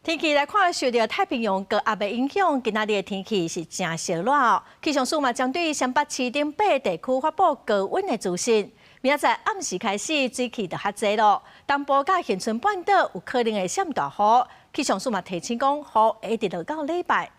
天氣來看，受著太平洋高壓的影響，今仔日的天氣是誠燒熱哦。氣象署嘛針對雙北市等八个地區發布高溫的資訊。明仔載暗時開始，水汽就較濟囉。東部佮恆春半島有可能會閃大雨。氣象署嘛提醒講，雨會一直落到禮拜。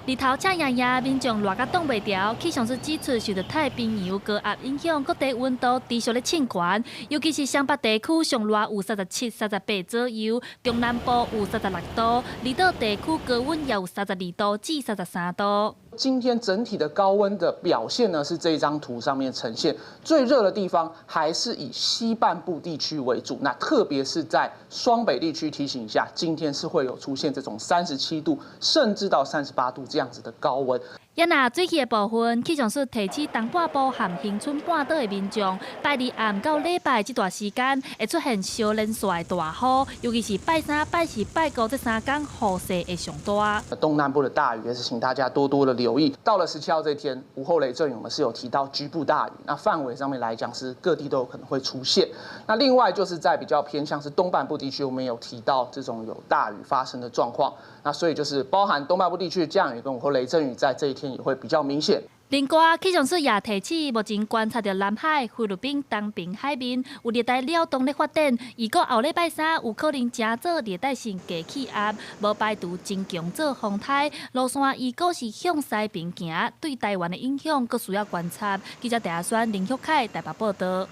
日頭赤炎炎，民眾熱甲擋袂牢。氣象署指出，受著太平洋高壓影響，各地溫度持續咧衝懸，尤其是雙北地區上熱有37、38左右，中南部有36度，離島地區高溫也有32度至33度。今天整體的高溫的表現呢，是這一張圖上面呈現最熱的地方，還是以西半部地區為主。那特別是在雙北地區，提醒一下，今天是會有出現這種37度甚至到38度這樣子的高溫。也若水汽的部分，氣象署提醒東半部和恆春半島的民眾，拜二暗到禮拜這段時間會出現小連續的大雨，尤其是拜三、拜四、拜五這三工雨勢會上大。東南部的大雨也是請大家多多的留意。到了17號這天，午後雷陣雨，我們是有提到局部大雨，那範圍上面來講是各地都有可能會出現。那另外就是在比較偏向是東半部地區，我們有提到這種有大雨發生的狀況。那所以就是包含東半部地區的降雨跟午後雷陣雨，在這一天也會比較明顯。另外，氣象署也提醒，目前觀察著南海、菲律賓東爿海面有熱帶擾動咧發展，預估後禮拜三有可能成做熱帶性低氣壓，無排除增強做風颱。路線預估是向西爿行，對台灣的影響閣需要觀察。記者鄭阿宣、林旭凱台北報道。